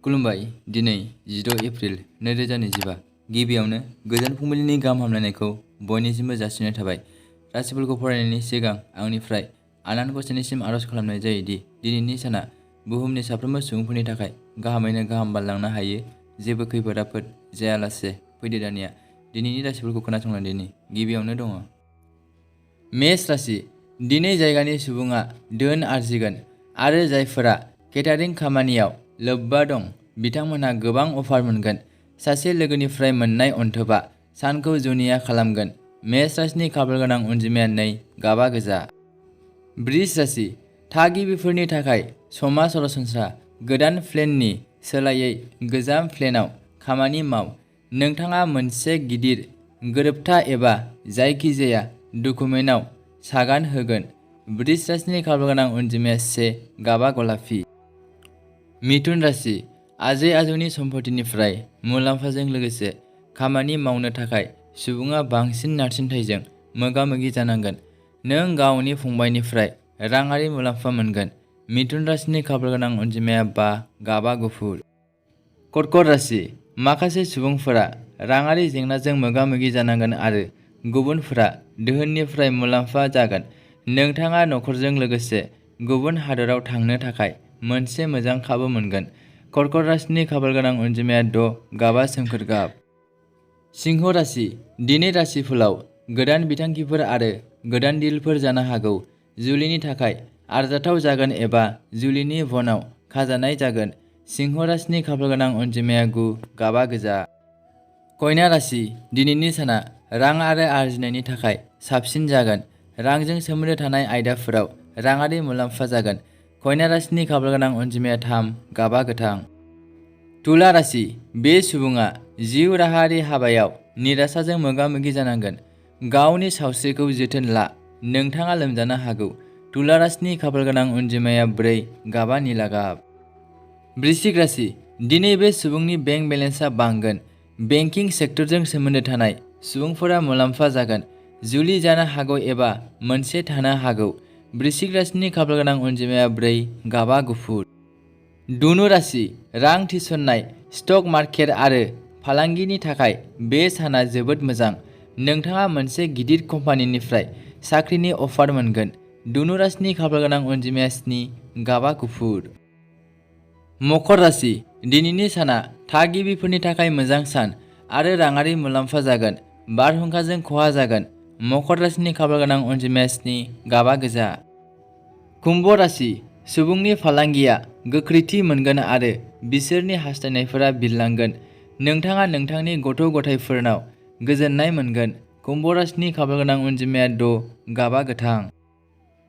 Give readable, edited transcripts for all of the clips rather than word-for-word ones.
खुलुमबाय। दिनै 16 एप्रिल 2025 गिबियावनो गोजोन फुंबिलिनि गाहाम हामलायनायखौ बयनिसिमबो जासिनाय थाबाय। राशिफोरखौ फरायनायनि सिगां आंनिफ्राय आनान गसाइनिसिम आरज खालामनाय जायोदि दिनैनि साना बुहुमनि साफ्रोमबो सुबुंफोरनि थाखाय गाहामैनो गाहाम बारलांनो हायो। जेबो खैफोद आफोद जायालासे फैदो दानिया दिनैनि राशिफोरखौ खोनासंलांदिनि। गिबियावनो दङ मेष राशि। दिनै जायगानि सुबुङा धोन आरजिगोन आरो जायफोरा केटारिं खामानियाव लोब्बा दं बिथांमोनहा गोबां अफार मोनगोन। सासे लोगोनिफ्राय मोननाय अनथोबा सानखौ जुनिया खालामगोन। मेष राशिनि खाफालगोनां अनजिमाया 2, गाबा गोजा। बृष राशि। थागिबिफोरनि थाखाय समा सरासनस्रा। गोदान प्लेननि सोलायै गोजाम प्लेनाव खामानि माव। नोंथाङा मोनसे गिदिर गोरोबथा एबा जायखिजाया डकुमेन्टआव सागान होगोन। बृष राशिनि खाफालगोनां अनजिमाया 1, गाबा गलापि। मिथुन राशि। आजै आजौनि सम्पथिनिफ्राय मुलाम्फाजों लोगोसे खामानि मावनो थाखाय सुबुङा बांसिन नारसिनथायजों मोगा-मोगि जानांगोन। नों गावनि फंबायनिफ्राय राङारि मुलाम्फा मोनगोन। मिथुन राशिनि खाफालगोनां अनजिमाया 5, गाबा गुफुर। कर्कट राशि। माखासे सुबुंफोरा राङारि जेंनाजों मोगा-मोगि जानांगोन आरो गुबुनफोरा दोहोननिफ्राय मुलाम्फा जागोन। नोंथाङा नखरजों लोगोसे गुबुन हादोराव थांनो थाखाय मोनसे मोजां खाबु मोनगोन। कर्कट राशिनि खाफालगोनां अनजिमाया 6, गाबा सोमखोर गाब। सिंह राशि। दिनै राशिफोराव गोदान बिथांखिफोर आरो गोदान डिलफोर जानो हागौ। जुलिनि थाखाय आरजाथाव जागोन एबा जुलिनि भ'नाव खाजानाय जागोन। सिंह राशिनि खाफालगोनां अनजिमाया 9, गाबा गोजा। कन्या राशि। दिनैनि साना रां आरो आरजिनायनि थाखाय साबसिन जागोन। रांजों सोमोन्दो थानाय आयदाफोराव राङारि मुलाम्फा जागोन। कन्या राशिनि खाफालगोनां अनजिमाया 3, गाबा गोथां। तुला राशि। बे सुबुङा जिउ राहायारि हाबायाव निराशाजों मोगा-मोगि जानांगोन। गावनि सावस्रिखौ जोथोन ला, नोंथाङा लोमजानो हागौ। तुला राशिनि खाफालगोनां अनजिमाया 4, गाबा निला गाब। वृश्चिक राशि। दिनै बे सुबुंनि बेंक बेलेन्सआ बांगोन। बेंकिं सेक्टरजों सोमोन्दो थानाय सुबुंफोरा मुलाम्फा जागोन। जुलि जानो हागौ एबा मोनसे थानो हागौ। वृश्चिक राशिनि खाफालगोनां अनजिमाया 4, गाबा गुफुर। धनु राशि। रां थिसननाय, स्टक मार्केट आरो फालांगिनि थाखाय बे साना जोबोद मोजां। नोंथाङा मोनसे गिदिर कम्पानिनिफ्राय साख्रिनि अफार मोनगोन। धनु राशिनि खाफालगोनां अनजिमाया 7, गाबा गुफुर। मकर राशि। दिनैनि साना थागिबिफोरनि थाखाय मोजां सान आरो राङारि मुलाम्फा जागोन। बारहुंखाजों खहा जागोन। मकर राशिनि खाफालगोनां अनजिमाया 7, गाबा गोजा। कुम्भ राशि। सुबुंनि फालांगिया गोख्रैथि मोनगोन आरो बिसोरनि हास्थायनायफोरा बिरलांगोन। नोंथाङा नोंथांनि गथ'-गथायफोरनाव गोजोननाय मोनगोन। कुम्भ राशिनि खाफालगोनां अनजिमाया 6, गाबा गोथां।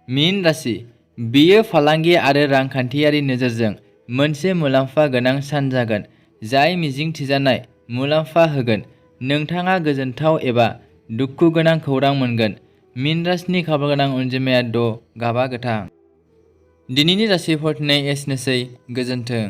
मीन राशि। बेयो फालांगि आरो रांखान्थियारि नोजोरजों मोनसे मुलाम्फा गोनां सान जागोन, जाय मिजिं थिजानाय मुलाम्फा होगोन। नोंथाङा गोजोनथाव एबा दुखु गोनां खौरां मोनगोन। मीन राशिनि खाफालगोनां अनजिमाया 6, गाबा गोथां। दिनैनि राशि फरायनाय एसेनोसै। गोजोन्थों।